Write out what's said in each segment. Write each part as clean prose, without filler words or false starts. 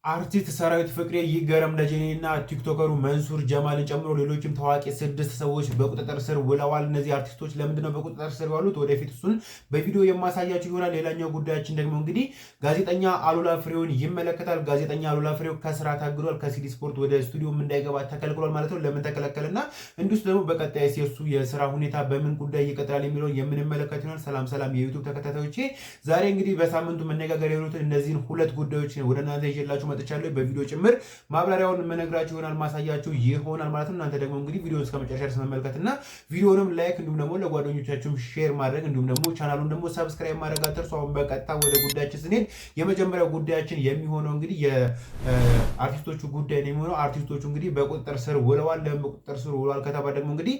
አርቲስት ሰራዊት ፍቅሬ፣ ይገረም ደጀኔና ቲክቶከሩ መንሱር ጀማልን ጨምሮ ሌሎችም ታዋቂ ስድስት ሰዎች በቁጥጥር ስር ውለዋል። እነዚህ አርቲስቶች ለምንድነው በቁጥጥር ስር ዋሉት? ወደፊት እሱን በቪዲዮ የማሳያችሁ ይሆናል። ሌላኛው ጉዳያችን ደግሞ እንግዲህ ጋዜጠኛ አሉላ ፍሬውን ይመለከታል። ጋዜጠኛ አሉላ ፍሬው ከስራ ታግዷል። ከሲዲ ስፖርት ወደ ስቱዲዮም እንዳይገባ ተከልክሏል ማለት ነው። ለምን ተከለከለና እንዲሁስ ደግሞ በቀጣይ የሱ የስራ ሁኔታ በምን ጉዳይ ይቀጥላል የሚለውን የምንመለከት ይሆናል። ሰላም ሰላም የዩቱብ ተከታታዮቼ፣ ዛሬ እንግዲህ በሳምንቱ መነጋገር የሆኑትን እነዚህን ሁለት ጉዳዮች ወደ እናንተ ይዤላችሁ መጥቻለሁ። በቪዲዮ ጭምር ማብራሪያውን መነግራችሁ ይሆናል፣ ማሳያችሁ ይሆናል ማለት ነው። እናንተ ደግሞ እንግዲህ ቪዲዮን እስከ መጨረሻ ድረስ መመልከትና ቪዲዮንም like እንዲሁም ደግሞ ለጓደኞቻችሁም share ማድረግ እንዲሁም ደግሞ ቻናሉን ደግሞ subscribe ማድረግ አትርሱ። አሁን በቀጥታ ወደ ጉዳያችን ስንሄድ የመጀመሪያው ጉዳያችን የሚሆነው እንግዲህ የአርቲስቶቹ ጉዳይ ነው የሚሆነው። አርቲስቶቹ እንግዲህ በቁጥጥር ስር ውለዋል። ለምን በቁጥጥር ስር ውለዋል ከተባለ ደግሞ እንግዲህ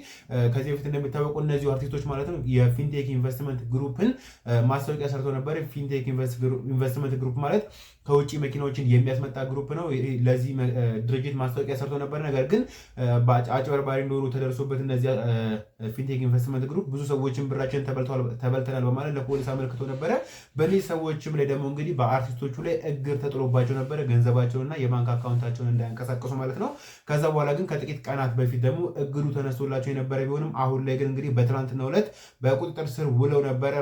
ከዚህ በፊት እንደሚታወቁ እነዚሁ አርቲስቶች ማለት ነው የፊንቴክ ኢንቨስትመንት ግሩፕን ማስታወቂያ ሰርተው ነበር። ፊንቴክ ኢንቨስትመንት ግሩፕ ማለት ከውጭ መኪናዎችን የሚያስመጣ ግሩፕ ነው። ለዚህ ድርጅት ማስታወቂያ ሰርቶ ነበር። ነገር ግን አጭበርባሪ እንደሆኑ ተደርሶበት እነዚህ ፊንቴክ ኢንቨስትመንት ግሩፕ ብዙ ሰዎችን ብራችን ተበልተናል በማለት ለፖሊስ አመልክቶ ነበረ። በእነዚህ ሰዎችም ላይ ደግሞ እንግዲህ በአርቲስቶቹ ላይ እግድ ተጥሎባቸው ነበረ፣ ገንዘባቸውንና የባንክ አካውንታቸውን እንዳያንቀሳቀሱ ማለት ነው። ከዛ በኋላ ግን ከጥቂት ቀናት በፊት ደግሞ እግዱ ተነስቶላቸው የነበረ ቢሆንም አሁን ላይ ግን እንግዲህ በትናንትናው ዕለት በቁጥጥር ስር ውለው ነበረ።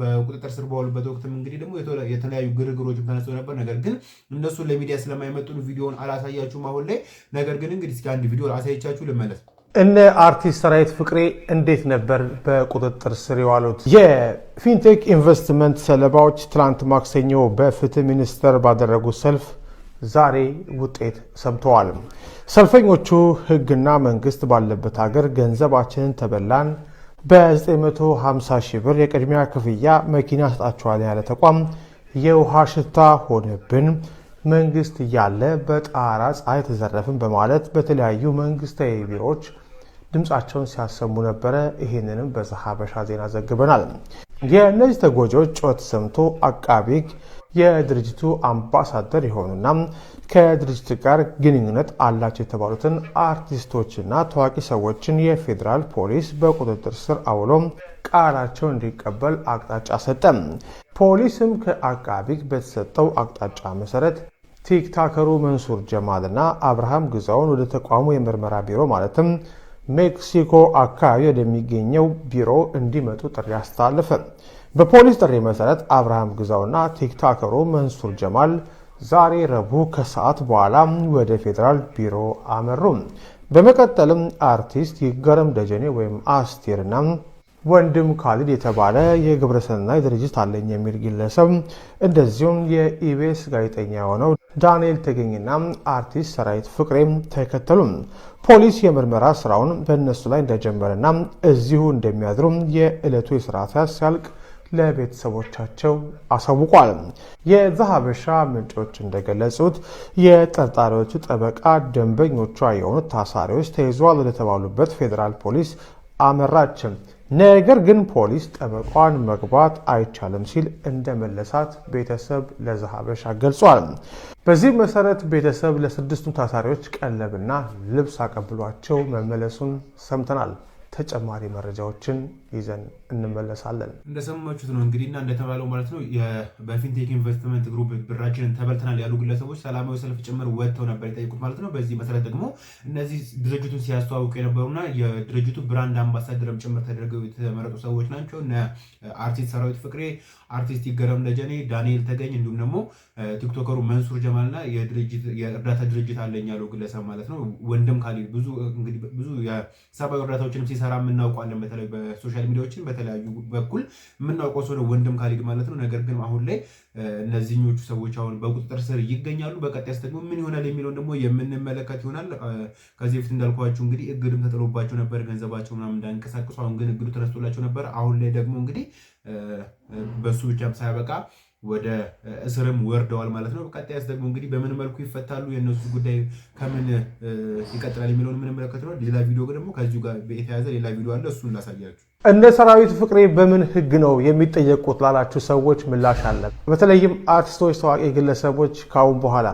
በቁጥጥር ስር በዋሉበት ወቅትም እንግዲህ ደግሞ የተለያዩ ግርግሮችም ተነስተው ነበር። ነገር ግን እነሱ ለሚዲያ ስለማይመጡን ቪዲዮውን አላሳያችሁም አሁን ላይ። ነገር ግን እንግዲህ እስኪ አንድ ቪዲዮ አሳይቻችሁ ልመለስ። እነ አርቲስት ሰራዊት ፍቅሬ እንዴት ነበር በቁጥጥር ስር የዋሉት? የፊንቴክ ኢንቨስትመንት ሰለባዎች ትላንት ማክሰኞ በፍትህ ሚኒስቴር ባደረጉት ሰልፍ ዛሬ ውጤት ሰምተዋል። ሰልፈኞቹ ሕግና መንግስት ባለበት ሀገር ገንዘባችንን ተበላን፣ በ950 ሺህ ብር የቅድሚያ ክፍያ መኪና ሰጣችኋል ያለ ተቋም የውሃ ሽታ ሆነብን፣ መንግስት እያለ በጠራራ ፀሐይ ተዘረፍን በማለት በተለያዩ መንግስታዊ ቢሮዎች ድምፃቸውን ሲያሰሙ ነበረ። ይህንንም በዘሐበሻ ዜና ዘግበናል። የእነዚህ ተጎጂዎች ጩኸት ሰምቶ አቃቢ ሕግ የድርጅቱ አምባሳደር የሆኑና ከድርጅቱ ጋር ግንኙነት አላቸው የተባሉትን አርቲስቶችና ታዋቂ ሰዎችን የፌዴራል ፖሊስ በቁጥጥር ስር አውሎ ቃላቸውን እንዲቀበል አቅጣጫ ሰጠ። ፖሊስም ከአቃቢ ሕግ በተሰጠው አቅጣጫ መሰረት ቲክታከሩ መንሱር ጀማልና አብርሃም ግዛውን ወደ ተቋሙ የምርመራ ቢሮ ማለትም ሜክሲኮ አካባቢ ወደሚገኘው ቢሮ እንዲመጡ ጥሪ አስተላለፈ። በፖሊስ ጥሪ መሰረት አብርሃም ግዛውና ቲክታከሩ መንሱር ጀማል ዛሬ ረቡዕ ከሰዓት በኋላ ወደ ፌዴራል ቢሮ አመሩ። በመቀጠልም አርቲስት ይገረም ደጀኔ ወይም አስቴርና ወንድም ካሊድ የተባለ የግብረሰናይ ድርጅት አለኝ የሚል ግለሰብ እንደዚሁም የኢቢኤስ ጋዜጠኛ የሆነው ዳንኤል ተገኝና አርቲስት ሰራዊት ፍቅሬም ተከተሉ። ፖሊስ የምርመራ ስራውን በእነሱ ላይ እንደጀመረና እዚሁ እንደሚያድሩ የዕለቱ የስራ ሰዓት ሲያልቅ ለቤተሰቦቻቸው አሳውቋል። የዘሐበሻ ምንጮች እንደገለጹት የጠርጣሪዎቹ ጠበቃ ደንበኞቿ የሆኑት ታሳሪዎች ተይዘዋል ወደተባሉበት ፌዴራል ፖሊስ አመራች። ነገር ግን ፖሊስ ጠበቋን መግባት አይቻልም ሲል እንደመለሳት ቤተሰብ ለዘሐበሻ ገልጿል። በዚህ መሰረት ቤተሰብ ለስድስቱም ታሳሪዎች ቀለብና ልብስ አቀብሏቸው መመለሱን ሰምተናል። ተጨማሪ መረጃዎችን ይዘን እንመለሳለን። እንደሰማችሁት ነው እንግዲህ እና እንደተባለው ማለት ነው በፊንቴክ ኢንቨስትመንት ግሩፕ ብራችንን ተበልተናል ያሉ ግለሰቦች ሰላማዊ ሰልፍ ጭምር ወጥተው ነበር የጠየቁት ማለት ነው። በዚህ መሰረት ደግሞ እነዚህ ድርጅቱን ሲያስተዋውቁ የነበሩና የድርጅቱ brand አምባሳደርም ጭምር ተደርገው የተመረጡ ሰዎች ናቸው። እነ አርቲስት ሰራዊት ፍቅሬ፣ አርቲስት ይገረም ደጀኔ፣ ዳንኤል ተገኝ እንዲሁም ደግሞ ቲክቶከሩ መንሱር ጀማልና የእርዳታ ድርጅት አለኝ ያለው ግለሰብ ማለት ነው ወንድም ካሊድ ብዙ እንግዲህ ብዙ የሰብአዊ እርዳታዎችንም ሲሰራ የምናውቀዋለን። በተለይ በ social media ዎችን በተለያዩ በኩል የምናውቀው ሰው ነው ወንድም ካሊድ ማለት ነው። ነገር ግን አሁን ላይ እነዚህኞቹ ሰዎች አሁን በቁጥጥር ስር ይገኛሉ። በቀጣይስ ደግሞ ምን ይሆናል የሚለውን ደግሞ የምንመለከት ይሆናል። ከዚህ በፊት እንዳልኳችሁ እንግዲህ እግድም ተጥሎባቸው ነበር ገንዘባቸው ምናምን እንዳይንቀሳቀሱ። አሁን ግን እግዱ ተነስቶላቸው ነበር። አሁን ላይ ደግሞ እንግዲህ በሱ ብቻም ሳያበቃ ወደ እስርም ወርደዋል ማለት ነው። ቀጣይስ ደግሞ እንግዲህ በምን መልኩ ይፈታሉ፣ የእነሱ ጉዳይ ከምን ይቀጥላል የሚለውን የምንመለከት ነው። ሌላ ቪዲዮ ደግሞ ከዚሁ ጋር የተያዘ ሌላ ቪዲዮ አለ፣ እሱን ላሳያችሁ። እነ ሰራዊት ፍቅሬ በምን ህግ ነው የሚጠየቁት ላላችሁ ሰዎች ምላሽ አለ። በተለይም አርቲስቶች፣ ታዋቂ ግለሰቦች ካሁን በኋላ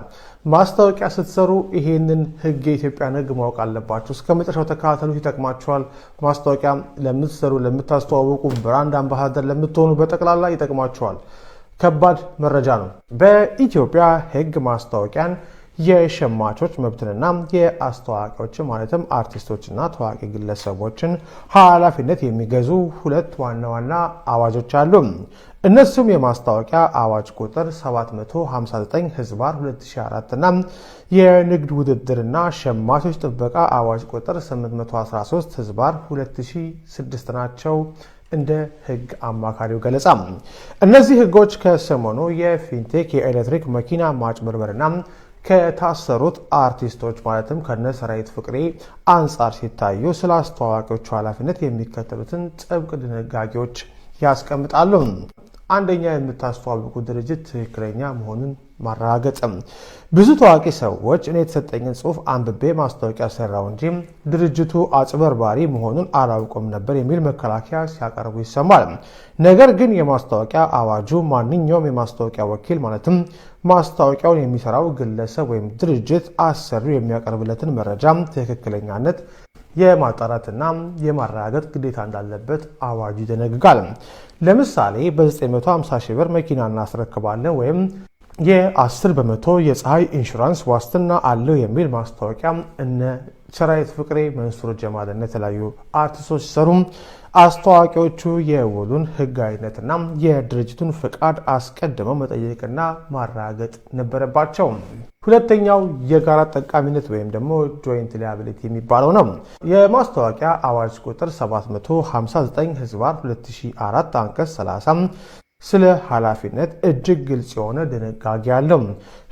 ማስታወቂያ ስትሰሩ ይሄንን ህግ የኢትዮጵያን ህግ ማወቅ አለባችሁ። እስከ መጨረሻው ተከታተሉት፣ ይጠቅማችኋል። ማስታወቂያ ለምትሰሩ፣ ለምታስተዋውቁ፣ brand ambassador ለምትሆኑ በጠቅላላ ይጠቅማችኋል። ከባድ መረጃ ነው። በኢትዮጵያ ሕግ ማስታወቂያን የሸማቾች መብትንና የአስተዋዋቂዎችን ማለትም አርቲስቶችና ታዋቂ ግለሰቦችን ኃላፊነት የሚገዙ ሁለት ዋና ዋና አዋጆች አሉ። እነሱም የማስታወቂያ አዋጅ ቁጥር 759 ህዝባር 2004 እና የንግድ ውድድርና ሸማቾች ጥበቃ አዋጅ ቁጥር 813 ህዝባር 2006 ናቸው። እንደ ህግ አማካሪው ገለጻ እነዚህ ህጎች ከሰሞኑ የፊንቴክ የኤሌክትሪክ መኪና ማጭበርበርና ከታሰሩት አርቲስቶች ማለትም ከነ ሰራዊት ፍቅሬ አንጻር ሲታዩ ስለ አስተዋዋቂዎቹ ኃላፊነት የሚከተሉትን ጥብቅ ድንጋጌዎች ያስቀምጣሉ። አንደኛ፣ የምታስተዋውቁ ድርጅት ትክክለኛ መሆኑን ማረጋገጥ። ብዙ ታዋቂ ሰዎች እኔ የተሰጠኝን ጽሑፍ አንብቤ ማስታወቂያ ሰራው እንጂ ድርጅቱ አጭበርባሪ መሆኑን አላውቅም ነበር የሚል መከላከያ ሲያቀርቡ ይሰማል። ነገር ግን የማስታወቂያ አዋጁ ማንኛውም የማስታወቂያ ወኪል ማለትም ማስታወቂያውን የሚሰራው ግለሰብ ወይም ድርጅት አሰሪው የሚያቀርብለትን መረጃ ትክክለኛነት የማጣራትና የማረጋገጥ ግዴታ እንዳለበት አዋጁ ይደነግጋል። ለምሳሌ በ950 ሺህ ብር መኪና እናስረክባለን ወይም የ10% የፀሐይ ኢንሹራንስ ዋስትና አለው የሚል ማስታወቂያ እነ ሰራዊት ፍቅሬ፣ መንሱር ጀማል እና የተለያዩ አርቲስቶች ሲሰሩ አስተዋዋቂዎቹ የውሉን ሕጋዊነትና የድርጅቱን ፍቃድ አስቀድመው መጠየቅና ማረጋገጥ ነበረባቸው። ሁለተኛው የጋራ ጠቃሚነት ወይም ደግሞ joint liability የሚባለው ነው። የማስታወቂያ አዋጅ ቁጥር 759 ህዝባር 2004 አንቀጽ 30 ስለ ኃላፊነት እጅግ ግልጽ የሆነ ድንጋጌ አለው።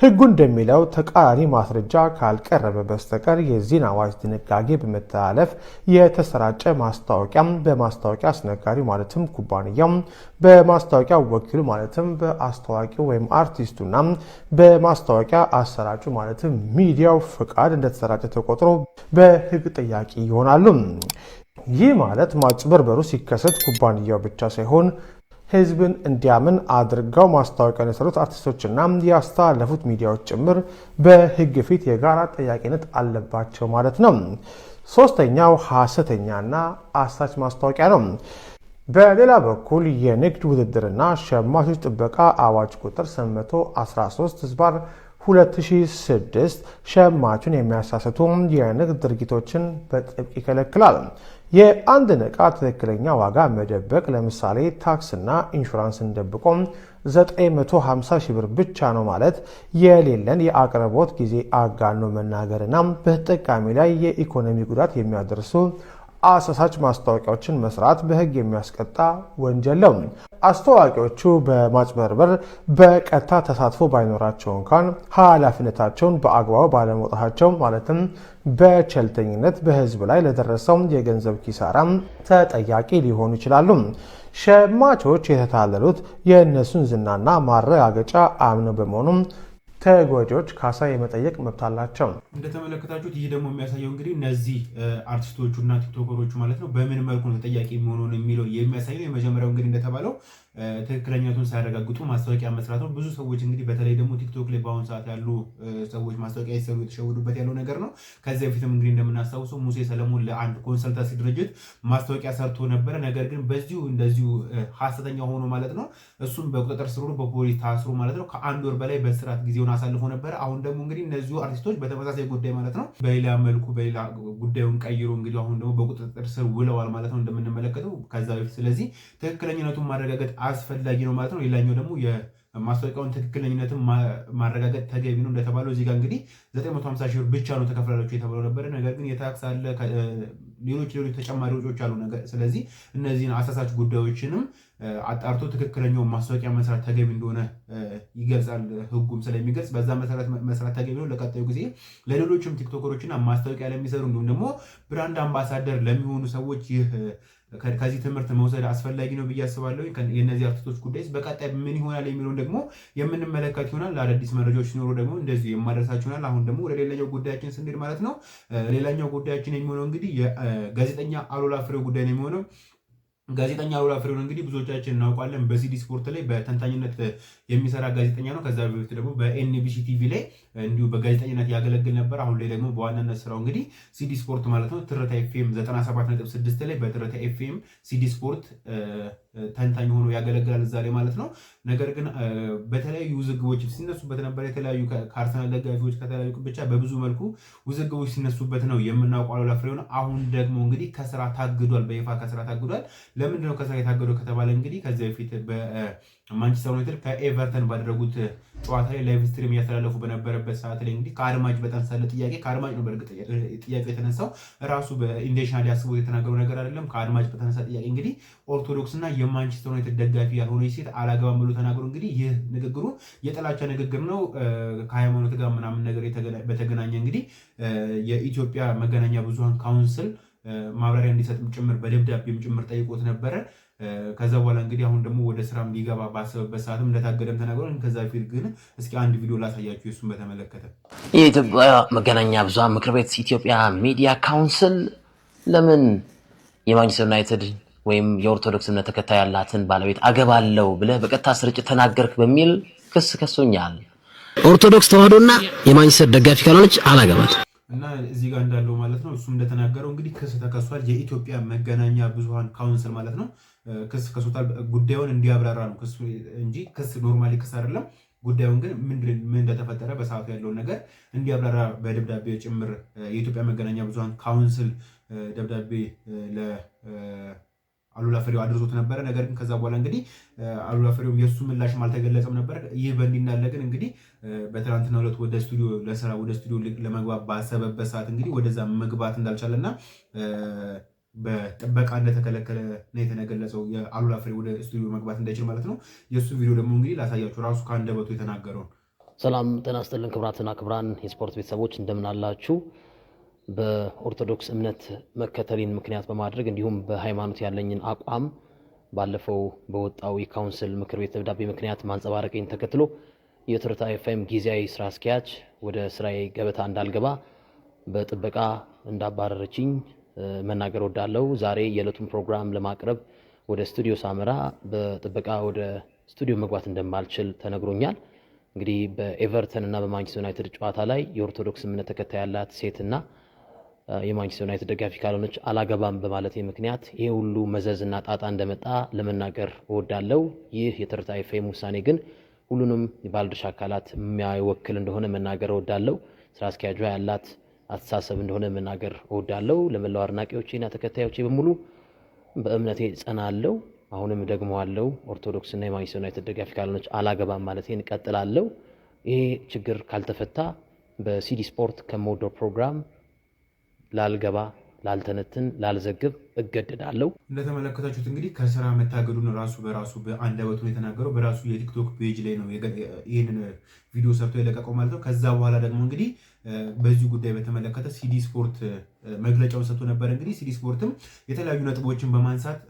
ሕጉ እንደሚለው ተቃራኒ ማስረጃ ካልቀረበ በስተቀር የዚህን አዋጅ ድንጋጌ በመተላለፍ የተሰራጨ ማስታወቂያ በማስታወቂያ አስነጋሪ ማለትም ኩባንያው፣ በማስታወቂያ ወኪሉ ማለትም በአስተዋቂው ወይም አርቲስቱና በማስታወቂያ አሰራጩ ማለትም ሚዲያው ፍቃድ እንደተሰራጨ ተቆጥሮ በሕግ ጠያቂ ይሆናሉ። ይህ ማለት ማጭበርበሩ ሲከሰት ኩባንያው ብቻ ሳይሆን ህዝብን እንዲያምን አድርገው ማስታወቂያን የሰሩት አርቲስቶችና ያስተላለፉት ሚዲያዎች ጭምር በህግ ፊት የጋራ ጠያቂነት አለባቸው ማለት ነው። ሶስተኛው ሐሰተኛና አሳች ማስታወቂያ ነው። በሌላ በኩል የንግድ ውድድርና ሸማቾች ጥበቃ አዋጅ ቁጥር 813 ህዝባር 2006 ሸማቹን የሚያሳስቱ የንግድ ድርጊቶችን በጥብቅ ይከለክላል። የአንድን ዕቃ ትክክለኛ ዋጋ መደበቅ፣ ለምሳሌ ታክስና ኢንሹራንስን ደብቆ 950 ሺህ ብር ብቻ ነው ማለት፣ የሌለን የአቅርቦት ጊዜ አጋኖ መናገርና በተጠቃሚ ላይ የኢኮኖሚ ጉዳት የሚያደርሱ አሳሳች ማስታወቂያዎችን መስራት በሕግ የሚያስቀጣ ወንጀል ነው። አስተዋዋቂዎቹ በማጭበርበር በቀጥታ ተሳትፎ ባይኖራቸው እንኳን ኃላፊነታቸውን በአግባቡ ባለመውጣታቸው ማለትም በቸልተኝነት በሕዝብ ላይ ለደረሰው የገንዘብ ኪሳራ ተጠያቂ ሊሆኑ ይችላሉ። ሸማቾች የተታለሉት የእነሱን ዝናና ማረጋገጫ አምነው በመሆኑም ተጎጂዎች ካሳ የመጠየቅ መብት አላቸው። እንደተመለከታችሁት ይህ ደግሞ የሚያሳየው እንግዲህ እነዚህ አርቲስቶቹ እና ቲክቶከሮቹ ማለት ነው በምን መልኩ ነው ተጠያቂ የሚሆነውን የሚለው የሚያሳይ ነው። የመጀመሪያው እንግዲህ እንደተባለው ትክክለኛቱን ሳያረጋግጡ ማስታወቂያ መስራት ነው። ብዙ ሰዎች እንግዲህ በተለይ ደግሞ ቲክቶክ ላይ በአሁኑ ሰዓት ያሉ ሰዎች ማስታወቂያ ሲሰሩ የተሸወዱበት ያለው ነገር ነው። ከዚህ በፊትም እንግዲህ እንደምናስታውሰው ሙሴ ሰለሞን ለአንድ consultancy ድርጅት ማስታወቂያ ሰርቶ ነበረ። ነገር ግን በዚሁ እንደዚሁ ሀሰተኛ ሆኖ ማለት ነው እሱም በቁጥጥር ስር ውሎ በፖሊስ ታስሮ ማለት ነው ከአንድ ወር በላይ በእስራት ጊዜውን አሳልፎ ነበረ። አሁን ደግሞ እንግዲህ እነዚሁ አርቲስቶች በተመሳሳይ ጉዳይ ማለት ነው በሌላ መልኩ በሌላ ጉዳዩን ቀይሮ እንግዲህ አሁን ደግሞ በቁጥጥር ስር ውለዋል ማለት ነው እንደምንመለከተው ከዛ በፊት። ስለዚህ ትክክለኝነቱን ማረጋገጥ አስፈላጊ ነው ማለት ነው። ሌላኛው ደግሞ የማስታወቂያውን ትክክለኝነትን ማረጋገጥ ተገቢ ነው እንደተባለው እዚህ ጋር እንግዲህ 950 ሺህ ብር ብቻ ነው ተከፍላላችሁ የተባለው ነበረ። ነገር ግን የታክስ አለ፣ ሌሎች ሌሎች ተጨማሪ ወጪዎች አሉ። ስለዚህ እነዚህን አሳሳች ጉዳዮችንም አጣርቶ ትክክለኛውን ማስታወቂያ መስራት ተገቢ እንደሆነ ይገልጻል። ሕጉም ስለሚገልጽ በዛ መሰረት መስራት ተገቢ ነው። ለቀጣዩ ጊዜ ለሌሎችም ቲክቶከሮች እና ማስታወቂያ ለሚሰሩ እንዲሁም ደግሞ brand ambassador ለሚሆኑ ሰዎች ይህ ከዚህ ትምህርት መውሰድ አስፈላጊ ነው ብዬ አስባለሁ። የእነዚህ አርቲስቶች ጉዳይ በቀጣይ ምን ይሆናል የሚለውን ደግሞ የምንመለከት ይሆናል። ለአዳዲስ መረጃዎች ሲኖሩ ደግሞ እንደዚሁ የማደርሳችሁ ይሆናል። አሁን ደግሞ ወደ ሌላኛው ጉዳያችን ስንሄድ ማለት ነው ሌላኛው ጉዳያችን የሚሆነው እንግዲህ የጋዜጠኛ አሉላ ፍሬው ጉዳይ ነው የሚሆነው። ጋዜጠኛ አሉላ ፍሬውን እንግዲህ ብዙዎቻችን እናውቃለን። በሲዲ ስፖርት ላይ በተንታኝነት የሚሰራ ጋዜጠኛ ነው። ከዛ በፊት ደግሞ በኤንቢሲ ቲቪ ላይ እንዲሁ በጋዜጠኝነት ያገለግል ነበር። አሁን ላይ ደግሞ በዋናነት ስራው እንግዲህ ሲዲ ስፖርት ማለት ነው ትርታ ኤፍኤም 97.6 ላይ በትርታ ኤፍኤም ሲዲ ስፖርት ተንታኝ ሆኖ ያገለግላል እዛ ላይ ማለት ነው። ነገር ግን በተለያዩ ውዝግቦች ሲነሱበት ነበር። የተለያዩ ከአርሰናል ደጋፊዎች ከተለያዩ ብቻ በብዙ መልኩ ውዝግቦች ሲነሱበት ነው የምናውቀው አሉላ ፍሬውን። አሁን ደግሞ እንግዲህ ከስራ ታግዷል፣ በይፋ ከስራ ታግዷል። ለምንድነው ከስራ የታገደው ከተባለ እንግዲህ ከዚህ በፊት በማንቸስተር ዩናይትድ ከኤቨርተን ባደረጉት ጨዋታ ላይ live stream እያስተላለፉ በነበረበት ሰዓት ላይ እንግዲህ ከአድማጭ በተነሳለ ጥያቄ፣ ከአድማጭ ነው በእርግጥ ጥያቄው የተነሳው፣ ራሱ በ intentional ያስቦት የተናገረው ነገር አይደለም። ከአድማጭ በተነሳ ጥያቄ እንግዲህ ኦርቶዶክስ እና የማንቸስተር ዩናይትድ ደጋፊ ያልሆነች ሴት አላገባም ብሎ ተናግሮ እንግዲህ ይህ ንግግሩ የጥላቻ ንግግር ነው፣ ከሃይማኖት ጋር ምናምን ነገር በተገናኘ እንግዲህ የኢትዮጵያ መገናኛ ብዙኃን ካውንስል ማብራሪያ እንዲሰጥም ጭምር በደብዳቤም ጭምር ጠይቆት ነበረ። ከዛ በኋላ እንግዲህ አሁን ደግሞ ወደ ስራም ሊገባ ባሰበበት ሰዓትም እንደታገደም ተናግሯል። ከዛ በፊት ግን እስኪ አንድ ቪዲዮ ላሳያችሁ የሱን በተመለከተ። የኢትዮጵያ መገናኛ ብዙኃን ምክር ቤት፣ ኢትዮጵያ ሚዲያ ካውንስል፣ ለምን የማንቸስተር ዩናይትድ ወይም የኦርቶዶክስ እምነት ተከታይ ያላትን ባለቤት አገባለው ብለህ በቀጥታ ስርጭት ተናገርክ በሚል ክስ ከሶኛል። ኦርቶዶክስ ተዋህዶና የማንቸስተር ደጋፊ ካልሆነች አላገባት። እና እዚህ ጋር እንዳለው ማለት ነው፣ እሱም እንደተናገረው እንግዲህ ክስ ተከሷል። የኢትዮጵያ መገናኛ ብዙኃን ካውንስል ማለት ነው ክስ ከሶታል። ጉዳዩን እንዲያብራራ ነው ክሱ እንጂ ክስ normally ክስ አይደለም። ጉዳዩን ግን ምን እንደተፈጠረ በሰዓቱ ያለውን ነገር እንዲያብራራ በደብዳቤ ጭምር የኢትዮጵያ መገናኛ ብዙኃን ካውንስል ደብዳቤ ለአሉላ ፍሬው አድርሶት ነበረ። ነገር ግን ከዛ በኋላ እንግዲህ አሉላ ፍሬውም የእሱ ምላሽም አልተገለጸም ነበር። ይህ በእንዲህ እንዳለ ግን እንግዲህ በትናንትናው ዕለት ወደ ስቱዲዮ ለስራ ወደ ስቱዲዮ ለመግባት ባሰበበት ሰዓት እንግዲህ ወደዛ መግባት እንዳልቻለና በጥበቃ እንደተከለከለ ነው የተገለጸው። የአሉላ ፍሬው ወደ ስቱዲዮ መግባት እንዳይችል ማለት ነው። የእሱ ቪዲዮ ደግሞ እንግዲህ ላሳያችሁ ራሱ ከአንደበቱ የተናገረውን። ሰላም ጤና ይስጥልን ክቡራትና ክቡራን የስፖርት ቤተሰቦች፣ እንደምን አላችሁ? በኦርቶዶክስ እምነት መከተሌን ምክንያት በማድረግ እንዲሁም በሃይማኖት ያለኝን አቋም ባለፈው በወጣው የካውንስል ምክር ቤት ደብዳቤ ምክንያት ማንጸባረቄን ተከትሎ የትርታ ኤፍኤም ጊዜያዊ ስራ አስኪያጅ ወደ ስራዬ ገበታ እንዳልገባ በጥበቃ እንዳባረረችኝ መናገር እወዳለሁ። ዛሬ የዕለቱን ፕሮግራም ለማቅረብ ወደ ስቱዲዮ ሳመራ በጥበቃ ወደ ስቱዲዮ መግባት እንደማልችል ተነግሮኛል። እንግዲህ በኤቨርተን እና በማንቸስተር ዩናይትድ ጨዋታ ላይ የኦርቶዶክስ እምነት ተከታይ ያላት ሴትና የማንቸስተር ዩናይትድ ደጋፊ ካልሆነች አላገባም በማለቴ ምክንያት ይሄ ሁሉ መዘዝና ጣጣ እንደመጣ ለመናገር እወዳለሁ። ይህ የትርታ ኤፍኤም ውሳኔ ግን ሁሉንም የባለድርሻ አካላት የማይወክል እንደሆነ መናገር እወዳለሁ። ስራ አስኪያጇ ያላት አስተሳሰብ እንደሆነ መናገር እወዳለሁ። ለመላው አድናቂዎቼና ተከታዮቼ በሙሉ በእምነቴ እጸናለሁ። አሁንም ደግሞ አለው፣ ኦርቶዶክስና የማንቸስተር ዩናይትድ ደጋፊ ካልሆነች አላገባም ማለቴን እቀጥላለሁ። ይሄ ችግር ካልተፈታ በሲዲ ስፖርት ከምወደው ፕሮግራም ላልገባ፣ ላልተነትን፣ ላልዘግብ እገደዳለሁ። እንደተመለከታችሁት እንግዲህ ከስራ መታገዱን ራሱ በራሱ በአንደበቱ ነው የተናገረው። በራሱ የቲክቶክ page ላይ ነው ይህንን ቪዲዮ ሰርቶ የለቀቀው ማለት ነው። ከዛ በኋላ ደግሞ እንግዲህ በዚህ ጉዳይ በተመለከተ ሲዲ ስፖርት መግለጫውን ሰጥቶ ነበር። እንግዲህ ሲዲ ስፖርትም የተለያዩ ነጥቦችን በማንሳት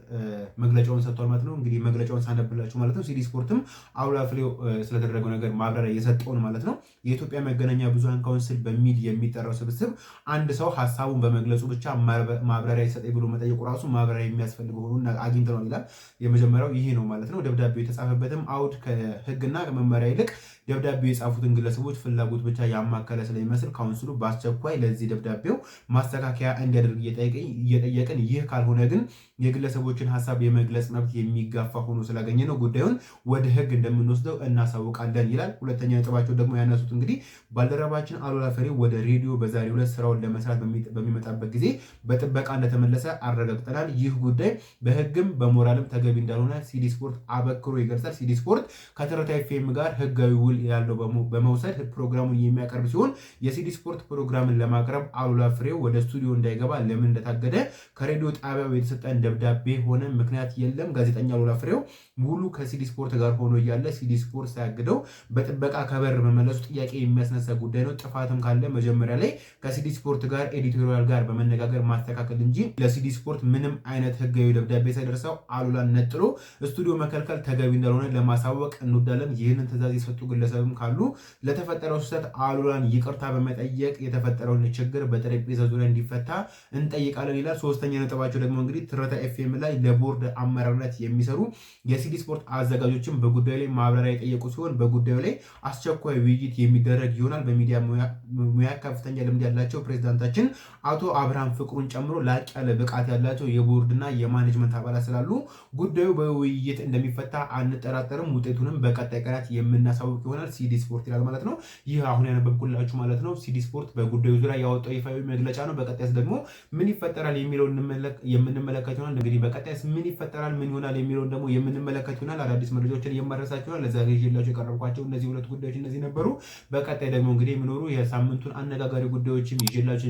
መግለጫውን ሰጥቷል ማለት ነው። እንግዲህ መግለጫውን ሳነብላችሁ ማለት ነው። ሲዲ ስፖርትም አሉላ ፍሬው ስለተደረገው ነገር ማብራሪያ የሰጠውን ማለት ነው። የኢትዮጵያ መገናኛ ብዙኃን ካውንስል በሚል የሚጠራው ስብስብ አንድ ሰው ሀሳቡን በመግለጹ ብቻ ማብራሪያ ይሰጠኝ ብሎ መጠየቁ ራሱ ማብራሪያ የሚያስፈልገው ሆኖ አግኝተነዋል ይላል። የመጀመሪያው ይሄ ነው ማለት ነው። ደብዳቤው የተጻፈበትም አውድ ከሕግና ከመመሪያ ይልቅ ደብዳቤው የጻፉትን ግለሰቦች ፍላጎት ብቻ ያማከለ ስለሚመስል ካውንስሉ በአስቸኳይ ለዚህ ደብዳቤው ማስተካከያ እንዲያደርግ እየጠየቅን፣ ይህ ካልሆነ ግን የግለሰቦችን ሀሳብ የመግለጽ መብት የሚጋፋ ሆኖ ስላገኘ ነው ጉዳዩን ወደ ሕግ እንደምንወስደው እናሳውቃለን ይላል። ሁለተኛ ነጥባቸው ደግሞ ያነሱት እንግዲህ ባልደረባችን አሉላ ፍሬው ወደ ሬዲዮ በዛሬው ዕለት ስራውን ለመስራት በሚመጣበት ጊዜ በጥበቃ እንደተመለሰ አረጋግጠናል። ይህ ጉዳይ በሕግም በሞራልም ተገቢ እንዳልሆነ ሲዲ ስፖርት አበክሮ ይገልጻል። ሲዲ ስፖርት ከትርታ ኤፍኤም ጋር ሕጋዊ ውል ያለው በመውሰድ ፕሮግራሙን የሚያቀርብ ሲሆን የሲዲ ስፖርት ፕሮግራምን ለማቅረብ አሉላ ፍሬው ወደ ስቱዲዮ እንዳይገባ ለምን እንደታገደ ከሬዲዮ ጣቢያው የተሰጠን ደብዳቤ ሆነ ምክንያት የለም። ጋዜጠኛ አሉላ ፍሬው ሙሉ ከሲዲ ስፖርት ጋር ሆኖ እያለ ሲዲ ስፖርት ሳያግደው በጥበቃ ከበር መመለሱ ጥያቄ የሚያስነሳ ጉዳይ ነው። ጥፋትም ካለ መጀመሪያ ላይ ከሲዲ ስፖርት ጋር editorial ጋር በመነጋገር ማስተካከል እንጂ ለሲዲ ስፖርት ምንም አይነት ህጋዊ ደብዳቤ ሳይደርሰው አሉላን ነጥሎ ስቱዲዮ መከልከል ተገቢ እንዳልሆነ ለማሳወቅ እንወዳለን። ይህንን ትዕዛዝ የሰጡ ግለሰብም ካሉ ለተፈጠረው ስህተት አሉላን ይቅርታ በመጠየቅ የተፈጠረውን ችግር በጠረጴዛ ዙሪያ እንዲፈታ እንጠይቃለን ይላል። ሶስተኛ ነጥባቸው ደግሞ እንግዲህ ትርታ ኤፍኤም ላይ ለቦርድ አመራርነት የሚሰሩ የሲዲ ስፖርት አዘጋጆችን በጉዳዩ ላይ ማብራሪያ የጠየቁ ሲሆን በጉዳዩ ላይ አስቸኳይ ውይይት የሚደረግ ይሆናል። በሚዲያ ሙያ ከፍተኛ ልምድ ያላቸው ፕሬዚዳንታችን አቶ አብርሃም ፍቅሩን ጨምሮ ላቅ ያለ ብቃት ያላቸው የቦርድና የማኔጅመንት አባላት ስላሉ ጉዳዩ በውይይት እንደሚፈታ አንጠራጠርም። ውጤቱንም በቀጣይ ቀናት የምናሳውቅ ይሆናል። ሲዲ ስፖርት ይላል ማለት ነው። ይህ አሁን ያነበብኩላችሁ ማለት ነው። ሲዲ ስፖርት በጉዳዩ ዙሪያ ያወጣው ይፋዊ መግለጫ ነው። በቀጣይስ ደግሞ ምን ይፈጠራል የሚለውን የምንመለከት ይሆናል። እንግዲህ በቀጣይስ ምን ይፈጠራል፣ ምን ይሆናል የሚለውን ደግሞ የምንመለከት ይሆናል። አዳዲስ መረጃዎችን የማደርሳችሁ ይሆናል። ለዛሬ ይዤላችሁ የቀረብኳቸው እነዚህ ሁለት ጉዳዮች እነዚህ ነበሩ። በቀጣይ ደግሞ እንግዲህ የሚኖሩ የሳምንቱን አነጋጋሪ ጉዳዮችም ይዤላችሁ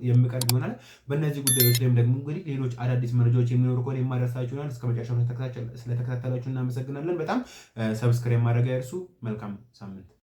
የሚቀርብ ይሆናል። በእነዚህ ጉዳዮች ላይም ደግሞ እንግዲህ ሌሎች አዳዲስ መረጃዎች የሚኖሩ ከሆነ የማደርሳችሁ ይሆናል። እስከ መጨረሻው ስለተከታተላችሁ እናመሰግናለን። በጣም subscribe ማድረግ አይርሱ። መልካም ሳምንት።